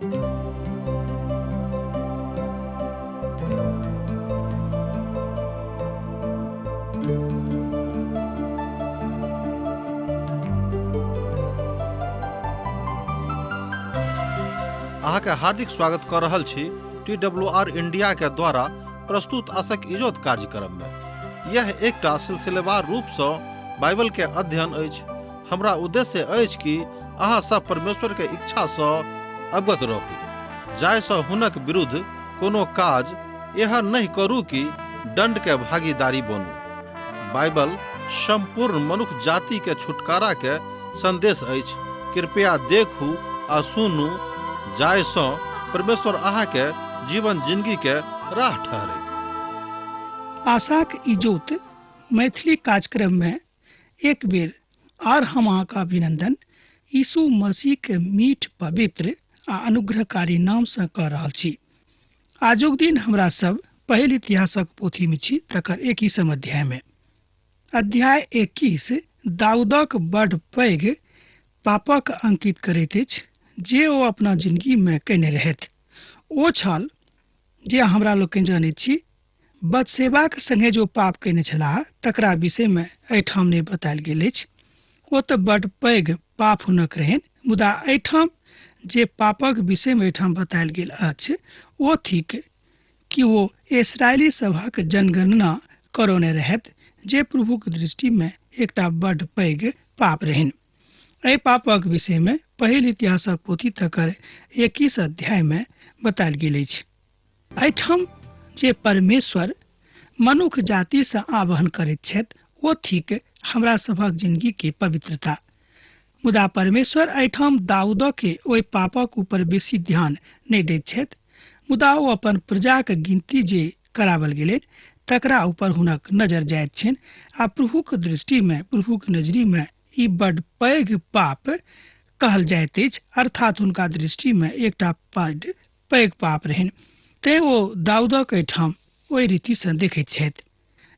अहाँके हार्दिक स्वागत कऽ रहल छी टी डब्ल्यू आर इंडिया के द्वारा प्रस्तुत आशक इजोत कार्यक्रम में। यह एकटा सिलसिलेवार रूप सँ बाइबल के अध्ययन अछि। हमरा उद्देश्य अछि कि अहाँ सब परमेश्वर के इच्छा सँ अवगत रहू, जाहि सँ हुनक विरुद्ध कोनो काज एहन नहि करू कि दंड के भागीदारी बनू। बाइबल संपूर्ण मनुख जाति के छुटकारा के संदेश अछि। कृपया देखू आ सुनू, जाहि सँ परमेश्वर अहाँ के जीवन जिंदगी के राह ठहरैक। आशाक इजोत मैथिली कार्यक्रम में एक बेर आर हम अहाँके अभिनंदन यीशु मसीह के मीठ पवित्र आ अनुग्रहकारी नाम से कऽ रहल छी। आजुक दिन हमरा सब पहिल इतिहासक पोथी में छी, तकर 21 अध्याय में। अध्याय 21 दाऊदक बड पैघ पापक अंकित करैत अछि जे ओ अपना जिंदगी में कयने रहथि। ओ छल जे हमरा लोकनि जनैत छी बतसेबाक संगे जो पाप कयने छलाह तकरा विषयमे एहिठाम नहि बतायल गेल अछि। ओ तऽ बड पैघ पाप हुनक रहनि, मुदा एहिठाम जे पापक विषयमे एहिठाम बतायल गेल अछि ओ थिक कि ओ इसराइली सभक जनगणना करौने रहथि, जे प्रभुक दृष्टिमे एकटा बड पैघ पाप रहनि। एहि पापक विषयमे पहिल इतिहासक पोथी तकर 21 अध्यायमे बतायल गेल अछि। एहिठाम जे परमेश्वर मनुख जातिसँ आह्वान करैत छथि ओ थिक हमरा सभक जिंदगी के पवित्रता। मुदा परमेश्वर एहिठाम दाऊदके ओहि पापक ऊपर बेसी ध्यान नहि दैत छथि, मुदा ओ अपन प्रजाक गिनती जे करावल गेलनि तकरा ऊपर हुनक नजर जाइत छनि आ प्रभुक दृष्टिमे, प्रभुक नजरीमे ई बड पैघ पाप कहल जाइत अछि, अर्थात हुनका दृष्टिमे एकटा बड पैघ पाप रहनि। तें ओ दाऊदक एहिठाम ओहि रीतिसँ देखैत छथि।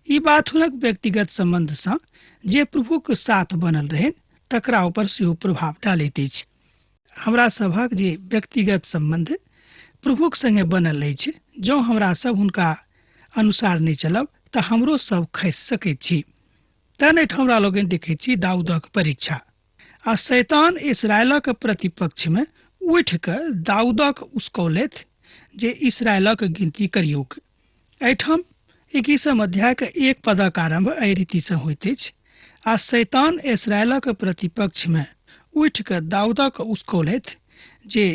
ई बात हुनक व्यक्तिगत सम्बन्धसँ जे प्रभुक साथ बनल रहनि तकरा ऊपर सेहो प्रभाव डालैत अछि। हमरा सभक जे व्यक्तिगत सम्बन्ध प्रभुक संगे बनल अछि, जँ हमरा सब हुनका अनुसार नहि चलब तऽ हमरो सब खसि सकैत छी। तैं एहिठाम हमरा लोकनि देखैत छी दाऊदक परीक्षा। आ शैतान इसराइलक प्रतिपक्षमे उठि कऽ दाऊदक उसकौलथि जे इसराइलक गिनती करियौक। एहिठाम 21 अध्यायक 1 पदक आरम्भ एहि रीतिसँ होइत अछि, आ शैतान इसराइलक प्रतिपक्षमे उठि कऽ दाऊदक उसकौलथि जे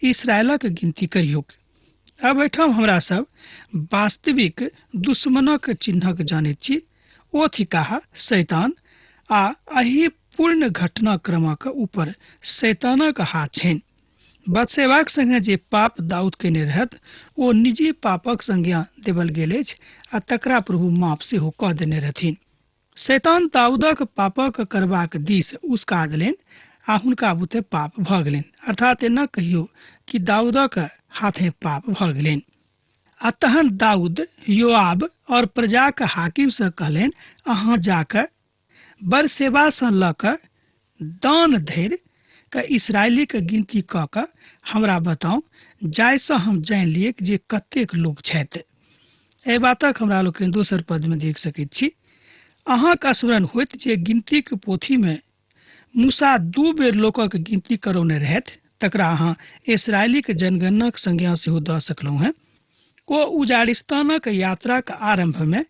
इसराइलक गिनती करियौक। अब एहिठाम हमरा सब वास्तविक दुश्मनक चिन्हक जानैत छी, ओ थिकाह शैतान, आ एहि पूर्ण घटनाक्रमक ऊपर शैतानक हाथ छनि। बतसेबाक संगे जे पाप दाऊद कयने रहत ओ निजी पापक संज्ञा देवल गेल अछि आ तकरा प्रभु माफ सेहो कऽ देने रहथिन। शैतान दाऊदक पापक करबाक दिस उसका देलनि आ हुनका बुते पाप भऽ गेलनि, अर्थात एना कहियो कि दाऊदक हाथे पाप भऽ गेलनि। आ तहन दाऊद योआब और प्रजाक हाकिम से कहलनि, अहाँ जाकऽ बरसेबासँ लऽ कऽ दान धरि के इसराइलीक गिनती कऽ कऽ हमरा बताउ, जाहिसँ हम जानि लियैक जे कतेक लोक छथि। एहि बातक हमरा लोकनि दोसर पदमे देख सकैत छी। अहाँक स्मरण होइत जे गिनतीक पोथीमे मूसा 2 बेर लोकक गिनती करौने रहथि, तकरा अहाँ इसराइलीक जनगणनाक संज्ञा सेहो दऽ सकलहुँ हेँ। ओ उजाड़िस्तानक यात्राक आरम्भमे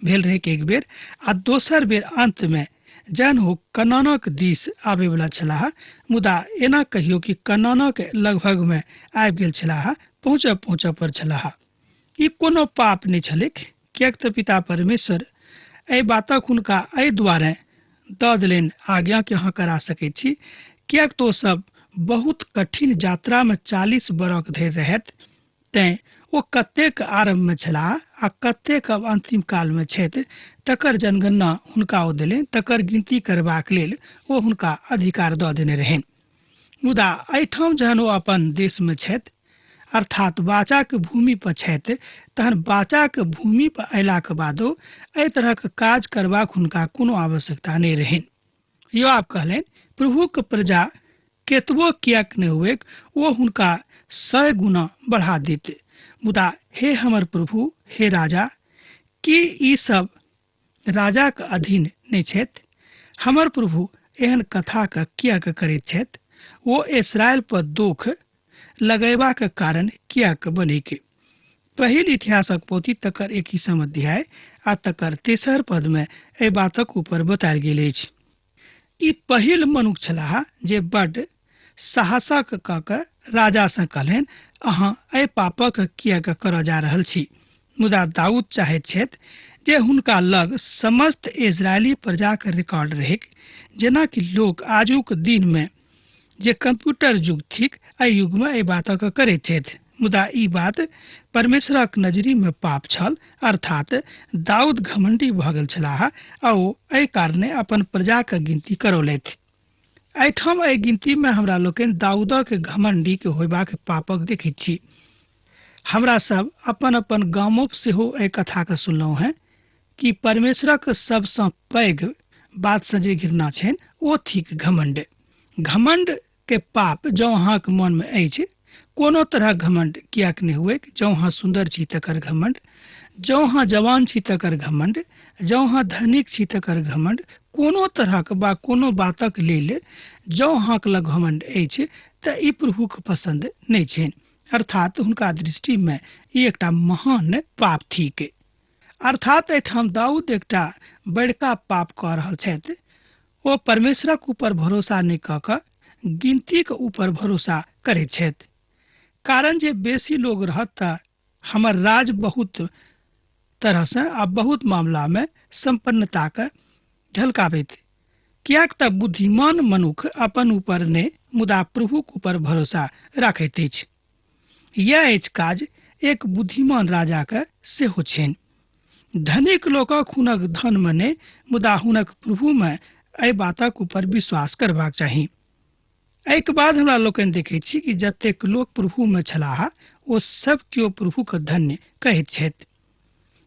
भेल रहैक एक बेर, आ दोसर बेर अन्तमे जहन ओ कनानक दिस आबयवला छलाह, मुदा एना कहियो कि कनानक लगभगमे आबि गेल छलाह, पहुँचऽ पहुँचऽ पर छलाह। ई कोनो पाप नहि छलैक, किएक तऽ पिता परमेश्वर एहि बातक हुनका एहि दुआरे दऽ देलनि आज्ञा कि अहाँ करा सकैत छी, किएक तऽ ओ सब बहुत कठिन यात्रामे 40 बरख धरि रहथि, तेँ ओ कतेक आरम्भमे छलाह आ कतेक अब अन्तिम कालमे छथि तकर जनगणना हुनका ओ देलनि, तकर गिनती करबाक लेल ओ हुनका अधिकार दऽ देने रहनि। मुदा एहिठाम जहन ओ अपन देशमे छथि, अर्थात वाचाक भूमि पर छथि, तहन वाचाक भूमि पर अयलाक बादो एहि तरहक काज करबाक हुनका कोनो आवश्यकता नहि रहनि। योआब कहलनि, प्रभुक प्रजा केतबो किएक नहि हुएक, ओ हुनका 100 गुना बढ़ा देत। मुदा हे हमर प्रभु, हे राजा, की ई सब राजाक अधीन नहि छथि? हमर प्रभु एहन कथाके किएक करैत छथि? ओ इसराइल पर दोख लगयबाक कारण किएक बनैक? पहिल इतिहासक पोथी तकर 21 अध्याय आ तकर 3 पदमे एहि बातक ऊपर बतायल गेल अछि। ई पहिल मनुख छलाह जे बड्ड साहसक कऽ के राजासँ कहलनि, अहाँ एहि पापक किएक करऽ जा रहल छी? मुदा दाऊद चाहैत छथि जे हुनका लग समस्त इजरायली प्रजाक रिकॉर्ड रहैक, जेना कि लोक आजुक दिनमे जे कंप्यूटर युग थिक एहि युगमे एहि बातक करैत छथि। मुदा ई बात परमेश्वरक नजरिमे पाप छल, अर्थात दाऊद घमंडी भऽ गेल छलाह आ ओ एहि कारणे अपन प्रजाक गिनती करौलथि। एहिठाम एहि गिनतीमे हमरा लोकनि दाऊदक घमंडीक होयबाक पापक देखैत छी। हमरा सब अपन अपन गामो सेहो एहि कथाके सुनलहुँ हेँ कि परमेश्वरक सबसँ पैघ बातसँ जे घृणा छनि ओ थिक घमंड। घमंड के पाप जँ अहाँके मनमे अछि, कोनो तरहक घमंड किएक नहि हुएक, जँ अहाँ सुन्दर छी तकर घमंड, जँ अहाँ जवान छी तकर घमंड, जँ अहाँ धनिक छी तकर घमंड, कोनो तरहक वा कोनो बातक लेल जँ अहाँके लग घमंड अछि तऽ ई प्रभुके पसन्द नहि छनि। अर्थात हुनका दृष्टिमे ई एकटा महान पाप थिक। अर्थात एहिठाम दाऊद एकटा बड़का पाप कऽ रहल छथि। ओ परमेश्वरक ऊपर भरोसा नहि कऽ कऽ गिनतीक ऊपर भरोसा करैत छथि, कारण जे बेसी लोग रहत तऽ हमर राज बहुत तरहसँ आ बहुत मामलामे सम्पन्नताके झलकाबैत, किएक तऽ बुद्धिमान मनुख अपन ऊपर नहि मुदा प्रभुक ऊपर भरोसा राखैत अछि। यैह अछि काज एक बुद्धिमान राजाके सेहो छनि। धनिक लोकक हुनक धनमे नहि मुदा हुनक प्रभुमे एहि बातक ऊपर विश्वास करबाक चाही। एहिके बाद हमरा लोकनि देखैत छी कि जतेक लोक प्रभुमे छलाह ओ सब केओ प्रभुके धन्य कहैत छथि।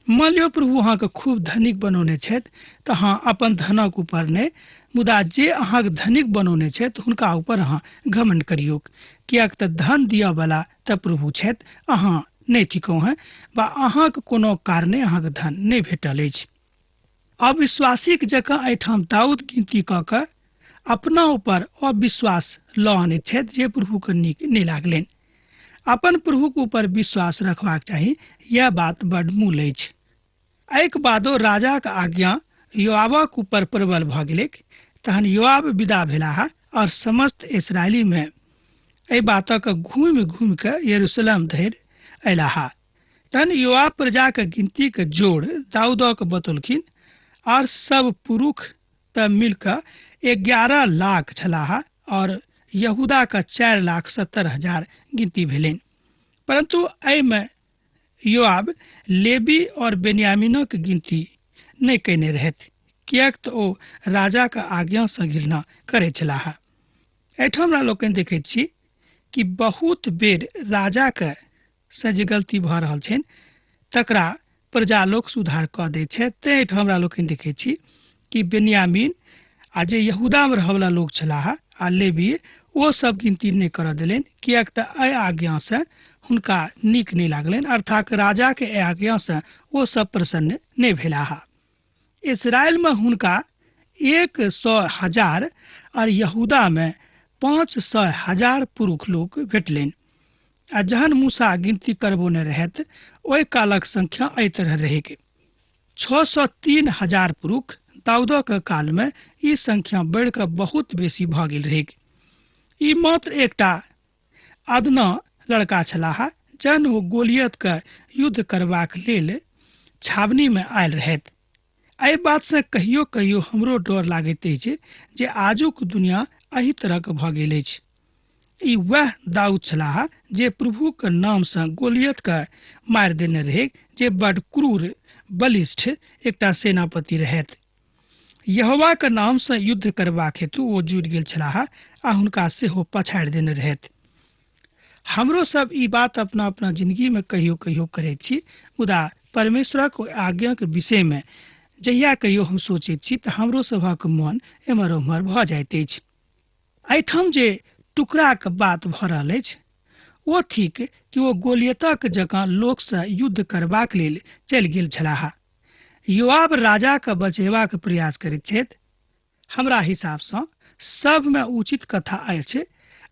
मान लियौ प्रभु अहाँके खूब धनिक बनौने छथि तऽ अहाँ अपन धनक ऊपर नहि मुदा जे अहाँके धनिक बनौने छथि हुनका ऊपर अहाँ घमंड करियौक, किएक तऽ धन दिअवला तऽ प्रभु छथि, अहाँ नहि थिकहुँ हेँ वा अहाँके कोनो कारणे अहाँके धन नहि भेटल अछि। अविश्वासीक जकाँ एहिठाम दाऊद गिनती कऽ कऽ अपना ऊपर अविश्वास लऽ आनैत छथि जे प्रभुके नीक नहि लागलनि। अपन प्रभुक ऊपर विश्वास रखबाक चाही, यैह बात बड मूल अछि। एहिक बादो राजाक आज्ञा योआबक ऊपर प्रबल भऽ गेलैक। तहन योआब विदा भेलाह और समस्त इस्राएलीमे एहि बातक घूमि घूमि कऽ यरूशलेम धरि अयलाह। तहन योआब प्रजाक गिनतीक जोड़ दाऊदक बतौलखिन और सब पुरुष तऽ मिलकऽ 11 लाख छलाह और यहूदाक 4,70,000 गिनती भेलनि। परंतु एहिमे योआब लेबी और बेन्यामीनक गिनती नहि कयने रहथि, किएक तऽ ओ राजाक आज्ञासँ घृणा करैत छलाह। एहिठाम हमरा लोकनि देखैत छी कि बहुत बेर राजाके से जे गलती भऽ रहल छनि तकरा प्रजा लोक सुधार कऽ दैत छथि। तेँ एहिठाम हमरा लोकनि देखैत छी कि बेन्यामीन आ जे यहूदामे रहयवला लोक छलाह आ लेबी, ओ सब गिनती नहि करऽ देलनि, किएक तऽ एहि आज्ञासँ हुनका नीक नहि लागलनि, अर्थात राजाके एहि आज्ञासँ ओ सब प्रसन्न नहि भेलाह। इसराइलमे हुनका 100,000 और यहूदामे 500,000 पुरुष लोक भेटलनि। आ जहन मूसा गिनती करबौने रहथि ओहि कालक संख्या एहि तरह रहैक, 603,000 पुरुष। दाऊदक कालमे ई संख्या बढ़ि कऽ बहुत बेसी भऽ गेल रहैक। ई मात्र एकटा अदना लड़का छलाह जहन ओ गोलियतके युद्ध करबाक लेल छावनीमे आयल रहथि। एहि बातसँ कहियो कहियो हमरो डर लागैत अछि जे आजुक दुनिया एहि तरहक भऽ गेल अछि। ई वएह दाऊद छलाह जे प्रभुक नामसँ गोलियतके मारि देने रहै, जे बड क्रूर बलिष्ठ एकटा सेनापति रहथि। यहोवाक नामसँ युद्ध करबाक हेतु ओ जुड़ि गेल छलाह आ हुनका सेहो पछाड़ि देने रहथि। हमरो सब ई बात अपना अपना जिंदगीमे कहियो कहियो करैत छी, मुदा परमेश्वरक ओहि आज्ञाक विषयमे जहिया कहियो हम सोचैत छी तऽ हमरो सभक मन एम्हर ओम्हर भऽ जाइत अछि। एहिठाम जे टुकड़ाक बात भऽ रहल अछि ओ थिक कि ओ गोलियतक जकाँ लोकसँ युद्ध करबाक लेल चलि गेल छलाह। योआब राजाके बचेबाक प्रयास करैत छथि। हमरा हिसाबसँ सभमे उचित कथा अछि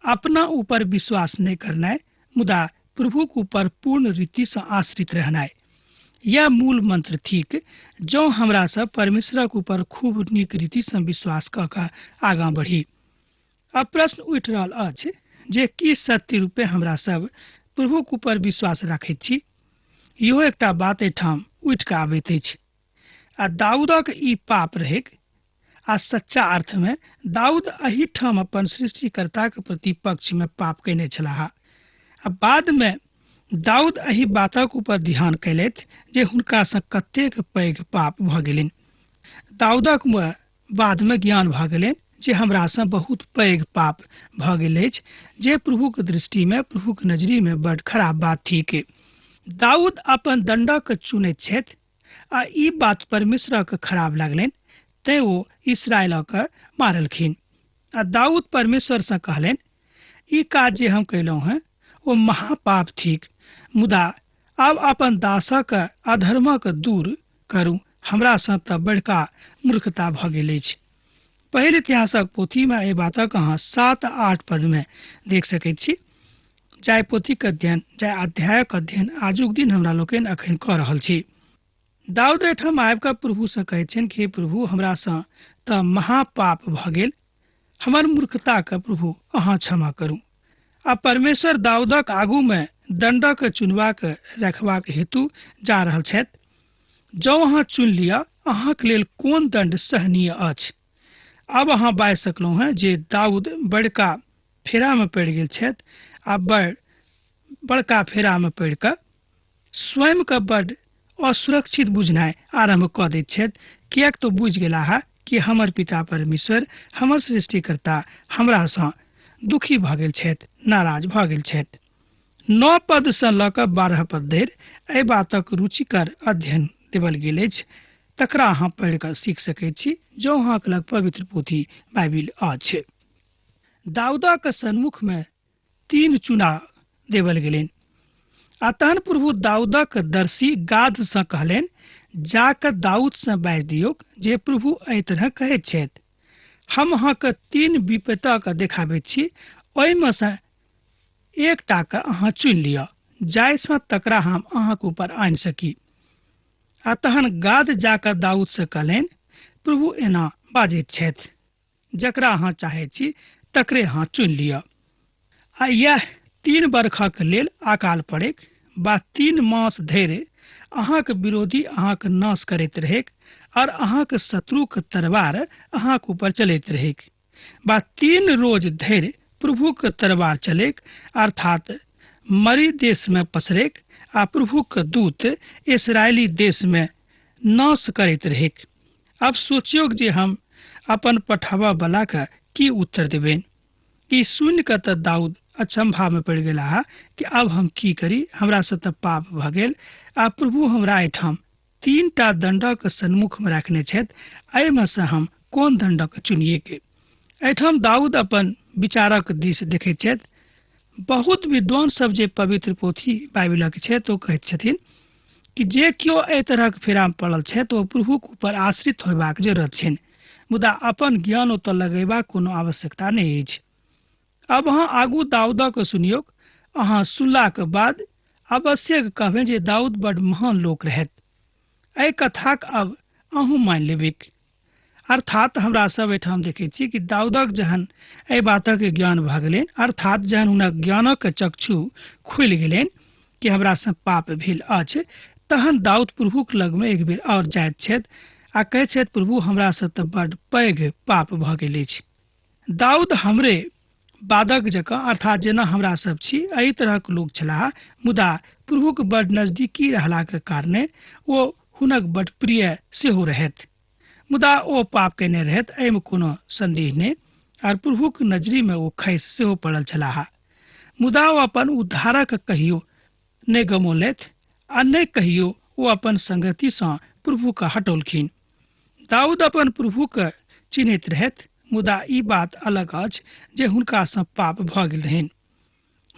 अपना ऊपर विश्वास नहि करनाइ, मुदा प्रभुक ऊपर पूर्ण रीतिसँ आश्रित रहनाइ। यह मूल मंत्र थिक। जँ हमरा सब परमेश्वरक ऊपर खूब नीक रीतिसँ विश्वास कऽ कऽ आगाँ बढ़ी। अब प्रश्न उठि रहल अछि जे की सत्य रूपे हमरा सब प्रभुक ऊपर विश्वास राखैत छी? इहो एकटा बात एहिठाम उठि कऽ आबैत अछि। आ दाऊदक ई पाप रहैक आ सच्चा अर्थमे दाऊद एहिठाम अपन सृष्टिकर्ताक प्रति पक्षमे पाप कयने छलाह। आ बादमे दाऊद एहि बातक ऊपर ध्यान कयलथि जे हुनकासँ कतेक पैघ पाप भऽ गेलनि। दाऊदक बादमे ज्ञान भऽ गेलनि जे हमरासँ बहुत पैघ पाप भऽ गेल अछि, जे प्रभुक दृष्टिमे, प्रभुक नजरीमे बड खराब बात थिक। दाऊद अपन दण्डक चुनैत छथि आ ई बात परमेश्वरक खराब लागलनि, तें ओ इसराइलक मारलखिन। आ दाऊद परमेश्वरसँ कहलनि, ई काज जे हम कयलहुँ हेँ ओ महापाप थिक, मुदा आब अपन दासक अधर्मक दूर करू, हमरासँ तऽ बड़का मूर्खता भऽ गेल अछि। पहिल इतिहासक पोथीमे एहि बातक अहाँ 7-8 पदमे देख सकैत छी। जाहि पोथीक अध्ययन, जाहि अध्यायक अध्ययन आजुक दिन हमरा लोकनि अखन कऽ रहल छी। दाऊद एहिठाम आबि कऽ प्रभुसँ कहैत छनि कि हे प्रभु, हमरासँ तऽ महापाप भऽ गेल, हमर मूर्खताके प्रभु अहाँ क्षमा करू। आ परमेश्वर दाऊदक आगूमे दण्डक चुनबाक रखबाक हेतु जा रहल छथि। जँ अहाँ चुनि लिअ, अहाँके लेल कोन दण्ड सहनीय अछि? आब अहाँ बाजि सकलहुँ हेँ जे दाऊद बड़का फेरामे पड़ि गेल छथि आ बड़का फेरामे पड़ि कऽ स्वयंके बड असुरक्षित बुझनाइ आरम्भ कऽ दैत छथि, किएक तऽ बुझि गेलाह कि हमर पिता परमेश्वर, हमर सृष्टिकर्ता हमरासँ दुखी भऽ गेल छथि, नाराज भऽ गेल छथि। 9 पदसँ लऽ कऽ 12 पद धरि एहि बातक रुचिकर अध्ययन देवल गेल अछि, तकरा अहाँ पढ़ि कऽ सीख सकैत छी जँ अहाँके लग पवित्र पोथी बाइबिल अछि। दाऊदक सन्मुखमे 3 चुनाव देवल गेलनि। आ तहन प्रभु दाऊदक दर्शी गादसँ कहलनि, जाकऽ दाऊदसँ बाजि दियौक जे प्रभु एहि तरह कहैत छथि, हम अहाँके 3 विपत्तिक देखाबैत छी, ओहिमे सँ एकटाके अहाँ चुनि लिअ जाहिसँ तकरा हम अहाँके ऊपर आनि सकी। आ तहन गाद जाकऽ दाऊदसँ कहलनि, प्रभु एना बाजैत छथि, जकरा अहाँ चाहैत छी तकरे अहाँ चुनि लिअ। आ इएह 3 बरखक लेल अकाल पड़ैक बा 3 मास धरि अहाँके विरोधी अहाँके नाश करैत रहैक और अहाँके शत्रुके तरवार अहाँके ऊपर चलैत रहैक बा 3 रोज धरि प्रभुके तरवार चलैक, अर्थात मरी देशमे पसरैक आ प्रभुके दूत इसराइली देशमे नाश करैत रहैक। अब सोचियौ जे हम अपन पठाबऽ बलाके की उत्तर देबनि। ई सुनि कऽ तऽ दाऊद अचंभामे पड़ि गेलाह कि अब हम की करी, हमरासँ तऽ पाप भऽ गेल आ प्रभु हमरा एहिठाम 3 दण्डक सन्मुखमे राखने छथि, एहिमे सँ हम कोन दण्डक चुनिएके। एहिठाम दाऊद अपन विचारक दिस देखैत छथि। बहुत विद्वान सब जे पवित्र पोथी बाइबिलक छथि ओ कहैत छथिन कि जे केओ एहि तरहक फेरामे पड़ल छथि ओ प्रभुक ऊपर आश्रित होयबाक जरूरत छनि, मुदा अपन ज्ञान ओतऽ लगेबाक कोनो आवश्यकता नहि अछि। अब अहाँ आगू दाऊदक सुनियौक। अहाँ सुनलाक बाद अवश्य कहबै जे दाऊद बड महान लोक रहथि। एहि कथाक अब अहूँ मानि लेबिक। अर्थात हमरा सब एहिठाम देखैत छी कि दाऊदक जहन एहि बातक ज्ञान भऽ गेलनि, अर्थात जहन हुनक ज्ञानक चक्षु खुलि गेलनि कि हमरासँ पाप भेल अछि, तहन दाऊद प्रभुक लगमे एक बेर आओर जाइत छथि आ कहैत छथि, प्रभु हमरासँ तऽ बड पैघ पाप भऽ गेल अछि। दाऊद हमरे बादक जकाँ, अर्थात जेना हमरा सब छी एहि तरहक लोक छलाह, मुदा प्रभुक बड नजदीकी रहलाक कारणे ओ हुनक बड प्रिय सेहो रहथि। मुदा ओ पाप कयने रहथि एहिमे कोनो संदेह नहि, आर प्रभुक नजरीमे ओ खसि सेहो पड़ल छलाह। मुदा ओ अपन उद्धारक कहियो नहि गमौलथि आ नहि कहियो ओ अपन संगतिसँ प्रभुके हटौलखिन। दाऊद अपन प्रभुके चिन्हैत रहथि, मुदा ई बात अलग अछि जे हुनकासँ पाप भऽ गेल रहनि।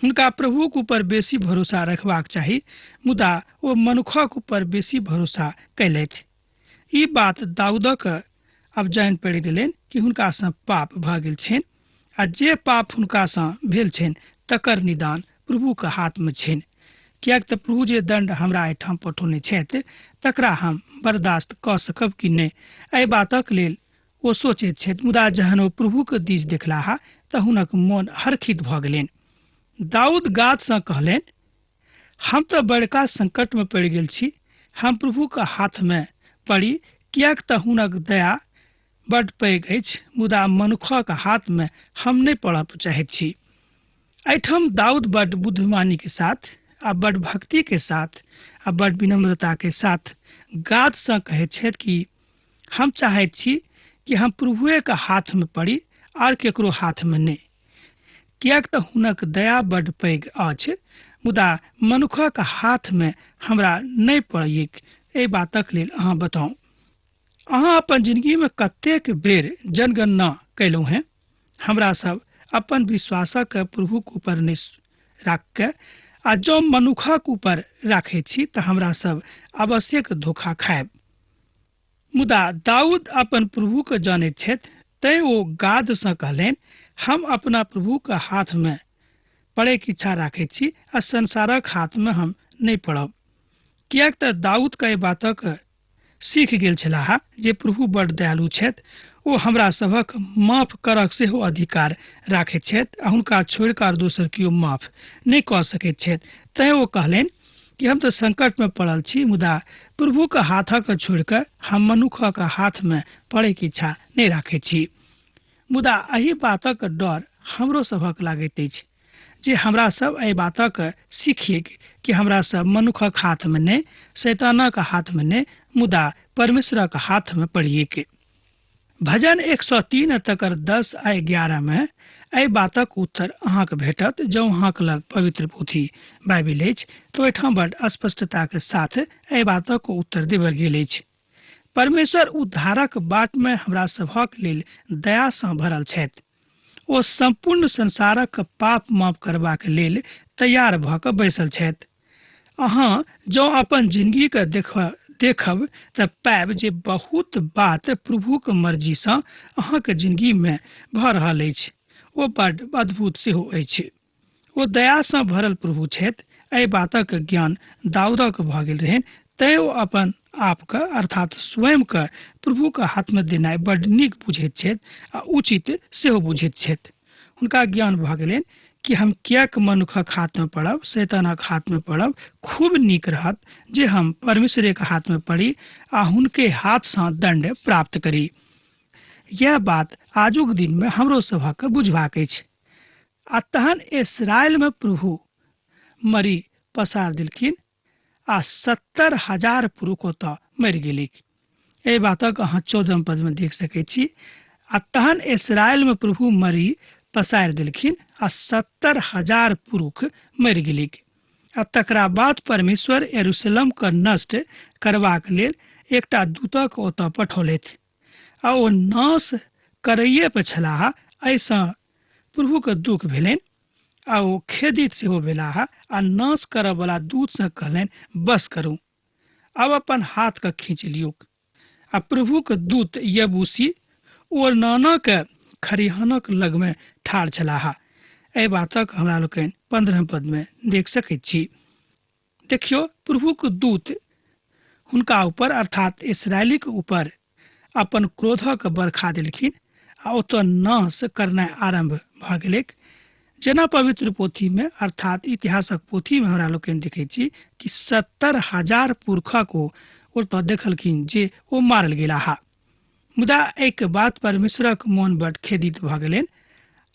हुनका प्रभुक ऊपर बेसी भरोसा रखबाक चाही, मुदा ओ मनुखक ऊपर बेसी भरोसा कयलथि। ई बात दाऊदक आब जानि पड़ि गेलनि कि हुनकासँ पाप भऽ गेल छनि आ जे पाप हुनकासँ भेल छनि तकर निदान प्रभुके हाथमे छनि, किएक तऽ प्रभु जे दण्ड हमरा एहिठाम पठौने छथि तकरा हम बर्दाश्त कऽ सकब कि नहि, एहि बातक लेल ओ सोचैत छथि। मुदा जहन ओ प्रभुके दिस देखलाह तऽ हुनक मोन हरखित भऽ गेलनि। दाऊद गादसँ कहलनि, हम तऽ बड़का संकटमे पड़ि गेल छी, हम प्रभुके हाथमे पड़ी, किएक तऽ हुनक दया बड्ड पैघ अछि, मुदा मनुखक हाथमे हम नहि पड़ब चाहैत छी। एहिठाम दाऊद बड्ड बुद्धिमानी के साथ आ बड्ड भक्ति के साथ आ बड्ड विनम्रता के साथ गादसँ कहैत छथि कि हम चाहैत छी कि हम प्रभुएके हाथमे पड़ी आर केकरो हाथमे नहि, किएक तऽ हुनक दया बड्ड पैघ अछि, मुदा मनुखक हाथमे हमरा नहि पड़ैक, एहि बातक लेल अहाँ बताउ। अहाँ अपन जिंदगीमे कतेक बेर जनगणना कयलहुँ हेँ? हमरा सब अपन विश्वासक प्रभुक ऊपर नहि राखि कऽ आ जँ मनुखक ऊपर राखै छी तऽ हमरा सब आवश्यक धोखा खायब। मुदा दाऊद अपन प्रभुके जानैत छथि, तैँ ओ गादसँ कहलनि, हम अपना प्रभुके हाथमे पड़ैके इच्छा राखैत छी आ संसारक हाथमे हम नहि पड़ब। किएक तऽ दाऊदके एहि बातक सीख गेल छलाह जे प्रभु बड़ दयालु छथि, ओ हमरा सभक माफ करक सेहो अधिकार राखैत छथि आ हुनका छोड़ि कऽ आर दोसर केओ माफ नहि कऽ सकैत छथि। तैँ ओ कहलनि कि हम तऽ संकटमे पड़ल छी, मुदा प्रभुके हाथक छोड़ि कऽ हम मनुखक हाथमे पड़ैके इच्छा नहि राखैत छी। मुदा एहि बातक डर हमरो सभक लागैत अछि जे हमरा सब एहि बातक सीखिए कि हमरा सब मनुखक हाथमे नहि, शैतानक हाथमे नहि, मुदा परमेश्वरक हाथमे पड़िए। भजन 103 तकर 10 आ 11 मे एहि बातक उत्तर अहाँके भेटत। जँ अहाँके लग पवित्र पोथी बाइबिल अछि तऽ ओहिठाम बड स्पष्टताके साथ एहि बातक उत्तर देबल गेल अछि। परमेश्वर उद्धारक बाटमे हमरा सभक लेल दयासँ भरल छथि। ओ सम्पूर्ण संसारक पाप माफ करबाक लेल तैयार भऽ कऽ बैसल छथि। अहाँ जँ अपन जिंदगीके देखब तऽ पायब जे बहुत बात प्रभुक मर्जीसँ अहाँके जिंदगीमे भऽ रहल अछि। ओ बड्ड अद्भुत सेहो अछि। ओ दयासँ भरल प्रभु छथि। एहि बातक ज्ञान दाऊदक भऽ गेल रहनि, तैँ ओ अपन आपके अर्थात स्वयंके प्रभुके हाथमे देनाइ बड्ड नीक बुझैत छथि आ उचित सेहो बुझैत छथि। हुनका ज्ञान भऽ गेलनि कि हम किएक मनुखक हाथमे पड़ब, शैतानक हाथमे पड़ब, खूब नीक रहत जे हम परमेश्वरेके हाथमे पड़ी आ हुनके हाथसँ दण्ड प्राप्त करी। यैह बात आजुक दिनमे हमरो सभक बुझबाक अछि। आ तहन इसराइलमे प्रभु मरी पसार देलखिन आ 70,000 पुरुष ओतऽ मरि गेलिक। एहि बातक अहाँ 14 पदमे देख सकैत छी। आ तहन इसराइलमे प्रभु मरी पसारि देलखिन आ 70,000 पुरुष मरि गेलिक। आ तकरा बाद परमेश्वर यरूशलेमके नष्ट करबाक लेल एकटा दूतक ओतऽ पठौलथि आ ओ नाश करैए पर छलाह। एहिसँ प्रभुके दुःख भेलनि आ ओ खेदित सेहो भेलाह आ नाश करऽवला दूतसँ कहलनि, बस करू, आब अपन हाथके खींच लियौक। आ प्रभुक दूत यबूसी ओरनानाक खरिहानक लगमे ठाढ़ छलाह। एहि बातक हमरा लोकनि 15 पदमे देख सकैत छी। देखियौ, प्रभुक दूत हुनका ऊपर अर्थात इसराइलीक ऊपर अपन क्रोधक बरखा देलखिन आ ओतऽ नाश करनाइ आरम्भ भऽ गेलैक। जेना पवित्र पोथीमे अर्थात इतिहासक पोथीमे हमरा लोकनि देखै छी कि 70,000 पुरखक ओ ओतऽ देखलखिन जे ओ मारल गेलाह। मुदा एहिके बाद परमेश्वरक मोन बड खेदित भऽ गेलनि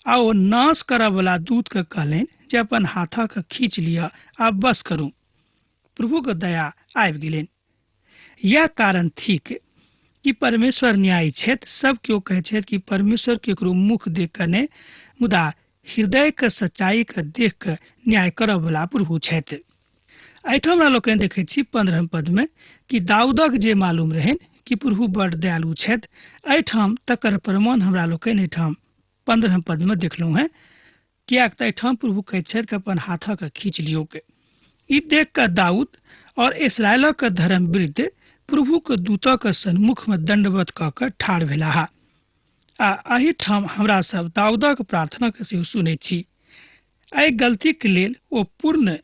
आ ओ नाश करऽवला दूतके कहलनि जे अपन हाथक खींच लिअ आ बस करू। प्रभुक दया आबि गेलनि। यैह कारण थिक कि परमेश्वर न्यायी छथि। सब केओ कहै छथि कि परमेश्वर केकरो मुख देख कऽ नहि, मुदा हृदयके सच्चाइके देख कऽ न्याय करऽवला प्रभु छथि। एहिठाम हमरा लोकनि देखै छी 15 पदमे कि दाऊदक जे मालूम रहनि कि प्रभु बड़ दयालु छथि। एहिठाम तकर प्रमाण हमरा लोकनि एहिठाम 15 पदमे देखलहुँ हेँ, किएक तऽ एहिठाम प्रभु कहैत छथि कि अपन हाथक खींच लियौक। ई देख कऽ दाऊद और इसराइलक धर्म वृद्ध प्रभुक दूतक सन्मुखमे दण्डवत कऽ कऽ ठाढ़ भेलाह। आ एहिठाम हमरा सब दाऊदक प्रार्थनाके सेहो सुनैत छी। एहि गलतीके लेल ओ पूर्ण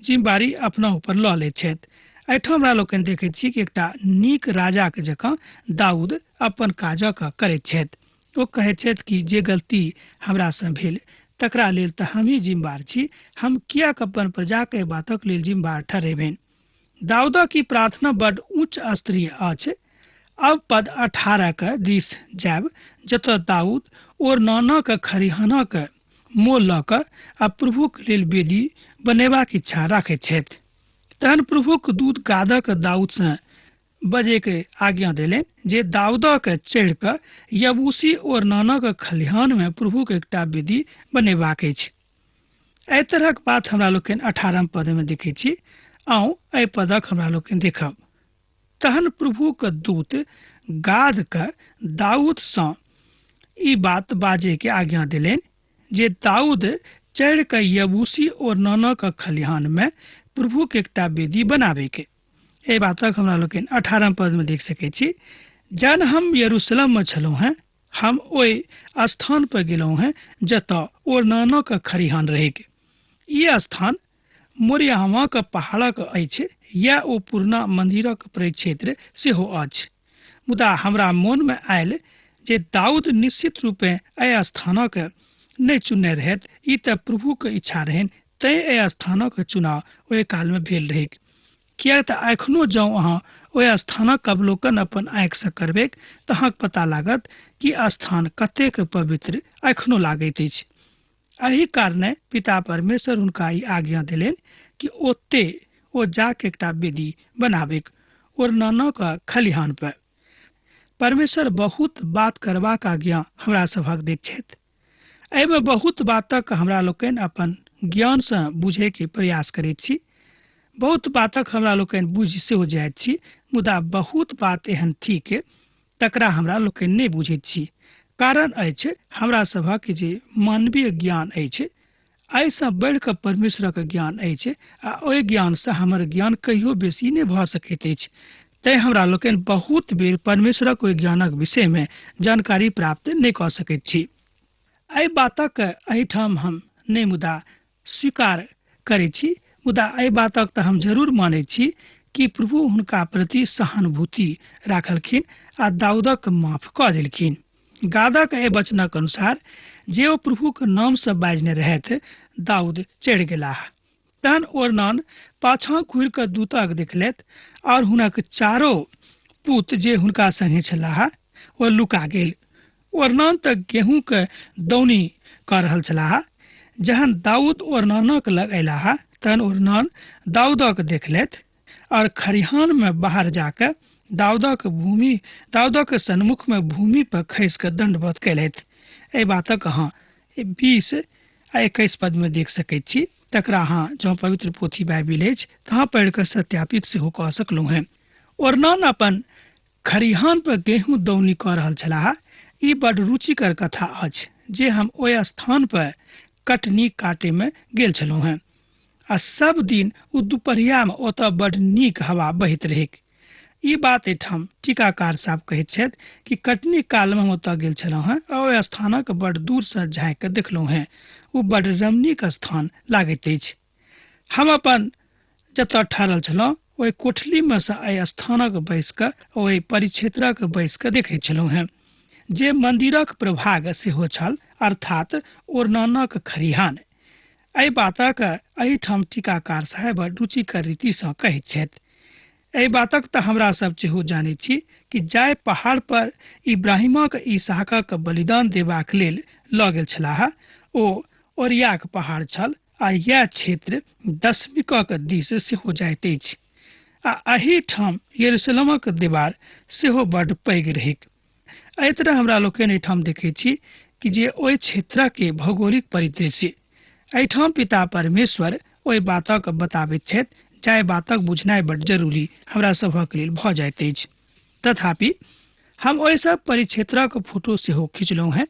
जिम्मेवारी अपना ऊपर लऽ लैत छथि। एहिठाम हमरा लोकनि देखैत छी कि एकटा नीक राजाके जकाँ दाऊद अपन काजक करैत छथि। ओ कहैत छथि कि जे गलती हमरासँ भेल तकरा लेल तऽ हमही जिम्मेवार छी, हम किएक अपन प्रजाके एहि बातक लेल जिम्मेवार ठहरेबनि। दाऊदक ई प्रार्थना बड उच्च स्तरीय अछि। अब पद 18 के दिस जायब, जतऽ दाऊद ओरनानक खरिहानक मोल लऽ कऽ आ प्रभुक लेल वेदी बनेबाक इच्छा राखैत छथि। तहन प्रभुक दूत गादक दाऊदसँ बजैके आज्ञा देलनि जे दाऊदक चढ़ि कऽ यबूसी ओरनानक खलिहानमे प्रभुक एकटा वेदी बनेबाक अछि। एहि तरहक बात हमरा लोकनि 18 पदमे देखैत छी। आउ एहि पदक हमरा लोकनि देखब। तहन प्रभुक दूत गादके दाऊदसँ ई बात बाजैके आज्ञा देलनि जे दाऊद चढ़ि कऽ यबूसी ओरनानक खलिहानमे प्रभुक एकटा वेदी बनाबैके। एहि बातक हमरा लोकनि 18 पदमे देख सकै छी। जहन हम यरूशलेममे छलहुँ हेँ, हम ओहि स्थान पर गेलहुँ हेँ जतऽ ओरनानक खरिहान रहैक। ई स्थान मोरियामाक पहाड़क अछि, यैह ओ पुरना मंदिरक परिक्षेत्र सेहो अछि। मुदा हमरा मोनमे आयल जे दाऊद निश्चित रूपेँ एहि स्थानक नहि चुनने रहथि, ई तऽ प्रभुक इच्छा रहनि, तैँ एहि स्थानक चुनाव ओहि कालमे भेल रहैक। किएक तऽ एखनो जँ अहाँ ओहि स्थानक अवलोकन अपन आँखिसँ करबैक तऽ अहाँके पता लागत कि स्थान कतेक पवित्र एखनो लागैत अछि। एहि कारणे पिता परमेश्वर हुनका ई आज्ञा देलनि कि ओते ओ जाके एकटा वेदी बनाबैक ओरनानक खलिहान पर। परमेश्वर बहुत बात करबाक आज्ञा हमरा सभक दैत छथि। एहिमे बहुत बातक हमरा लोकनि अपन ज्ञानसँ बुझैके प्रयास करैत छी। बहुत बातक हमरा लोकनि बुझि सेहो जाइत छी, मुदा बहुत बात एहन थिक तकरा हमरा लोकनि नहि बुझैत छी। कारण अछि हमरा सभक जे मानवीय ज्ञान अछि एहिसँ बढ़ि कऽ परमेश्वरक ज्ञान अछि आ ओहि ज्ञानसँ हमर ज्ञान कहियो बेसी नहि भऽ सकैत अछि। तैँ हमरा लोकनि बहुत बेर परमेश्वरक ओहि ज्ञानक विषयमे जानकारी प्राप्त नहि कऽ सकैत छी। एहि बातक एहिठाम हम नहि मुदा स्वीकार करैत छी, मुदा एहि बातक तऽ हम जरूर मानैत छी कि प्रभु हुनका प्रति सहानुभूति राखलखिन आ दाऊदक माफ कऽ देलखिन। गादक एहि वचनक अनुसार जे ओ प्रभुक नामसँ बाजने रहथि, दाऊद चढ़ि गेलाह। तहन ओरनान पाछाँ घुरि कऽ दूतक देखलथि और हुनक चारो पुत जे हुनका संगे छलाह ओ लुका गेल। ओरनान तऽ गेहूँके दौनी कऽ रहल छलाह। जहन दाऊद ओरनानक लग अयलाह तहन ओरनान दाऊदक देखलथि और खरिहानमे बाहर जाकऽ दाऊदक भूमि दाऊदक सन्मुखमे भूमि पर खसि कऽ दण्डवत कयलथि। एहि बातक अहाँ 20 आ 21 पदमे देख सकैत छी। तकरा अहाँ जँ पवित्र पोथी बाइबिल अछि तऽ अहाँ पढ़ि कऽ सत्यापित सेहो कऽ सकलहुँ हेँ। ओरनान अपन खरिहान पर गेहूँ दौनी कऽ रहल छलाह। ई बड रुचिकर कथा अछि जे हम ओहि स्थान पर कटनी काटैमे गेल छलहुँ हेँ आ सब दिन ओ दुपहरियामे ओतऽ बड नीक हवा बहैत रहैक। ई बात एहिठाम टीकाकार साहब कहैत छथि कि कटनी कालमे हम ओतऽ गेल छलहुँ हेँ आ ओहि स्थानक बड दूरसँ झाँकि कऽ देखलहुँ हेँ। ओ बड रमणीक स्थान लागैत अछि। हम अपन जतऽ ठहरल छलहुँ ओहि कोठलीमे सँ एहि स्थानक बैस कऽ ओहि परिक्षेत्रक बैस कऽ देखैत छलहुँ हेँ जे मन्दिरक प्रभाग सेहो छल, अर्थात ओरनानक खरिहान। एहि बातक एहिठाम टीकाकार साहेब रुचिकर रीतिसँ कहैत छथि। एहि बातक तऽ हमरा सब सेहो जानैत छी कि जाहि पहाड़ पर इब्राहिमक इसहाकक बलिदान देबाक लेल लऽ गेल छलाह ओ ओरियाक पहाड़ छल आ यैह क्षेत्र दशमिकक दिस सेहो जाइत अछि आ एहिठाम यरूशलेमक दीवार सेहो बड्ड पैघ रहैक। एहि तरह हमरा लोकनि एहिठाम देखैत छी कि जे ओहि क्षेत्रके भौगोलिक परिदृश्य एहिठाम पिता परमेश्वर ओहि बातक बताबैत छथि जाहि बातक बुझनाइ बड्ड जरूरी हमरा सभक लेल भऽ जाइत अछि। तथापि हम ओहि सब परिक्षेत्रक फोटो सेहो खिचलहुँ हेँ।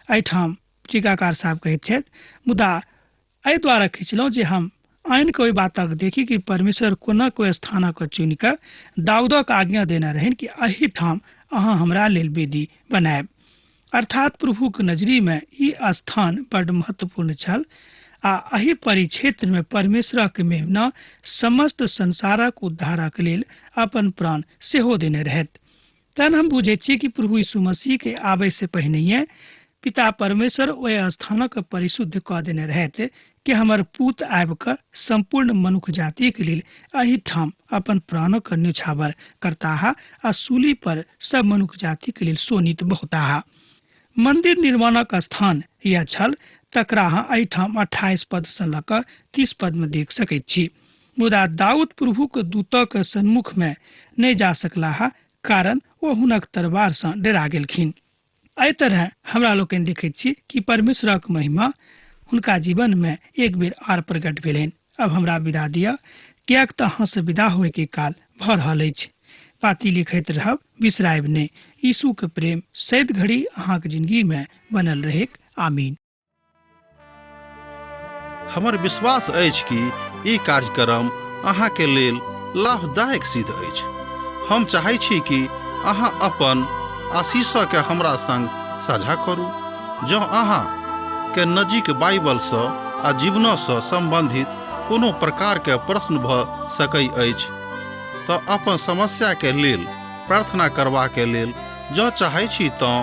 एहिठाम टीकाकार साहब कहैत छथि, मुदा एहि द्वारा खिचलहुँ जे हम आनि कऽ ओहि बातक देखी कि परमेश्वर कोना कोइ स्थानक चुनि कऽ दाऊदक आज्ञा देने रहनि कि एहिठाम अहाँ हमरा लेल वेदी बनायब। अर्थात प्रभुक नजरीमे ई स्थान बड्ड महत्वपूर्ण छल आ एहि परिक्षेत्रमे परमेश्वरक मेमना समस्त संसारक उद्धारक लेल अपन प्राण सेहो देने रहथि। तहन हम बुझैत छी कि प्रभु यीशु मसीह के आबै से पहिनहिए पिता परमेश्वर ओहि स्थानक परिशुद्ध कऽ देने रहथि कि हमर पूत आबि कऽ सम्पूर्ण मनुख जातिक लेल एहिठाम अपन प्राणक न्योछावर करताह आ सूली पर सब मनुख जातिक लेल शोणित बहताह। मंदिर निर्माणक स्थान यैह छल, तकरा अहाँ एहिठाम 28 पद सँ लऽ कऽ 30 पद मे देख सकैत छी। मुदा दाऊद प्रभुक दूतक सन्मुख मे नहि जा सकलाह, कारण ओ हुनक तरवार सँ डरा गेलखिन। एहि तरह हमरा लोकनि देखैत छी कि परमेश्वरक महिमा हुनका जीवन मे एक बेर आर प्रकट भेलनि। अब हमरा विदा दिअ, किएक तऽ अहाँ सँ विदा होय के काल भऽ रहल अछि। पाती लिखैत रहब, बिसरायब नहि। यीशु के प्रेम सैद घड़ी अहाँक जिंदगी मे बनल रहेक। आमीन। हमर विश्वास अछि कि ई कार्यक्रम अहाँके लेल लाभदायक सिद्ध अछि। हम चाहै छी कि अहाँ अपन आशीषके हमरा संग साझा करू। जँ अहाँ के नजीक बाइबलसँ आ जीवनसँ सम्बन्धित कोनो प्रकारके प्रश्न भऽ सकै अछि तऽ अपन समस्याके लेल प्रार्थना करबाके लेल जँ चाहै छी तँ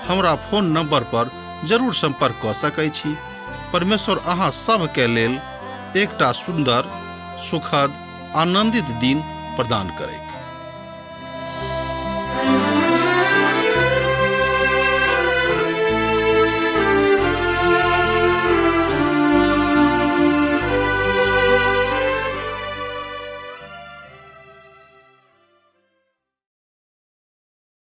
हमरा फोन नंबर पर जरूर संपर्क कऽ सकै छी। परमेश्वर अहाँ सभके लेल एकटा सुन्दर, सुखद, आनंदित दिन प्रदान करैक।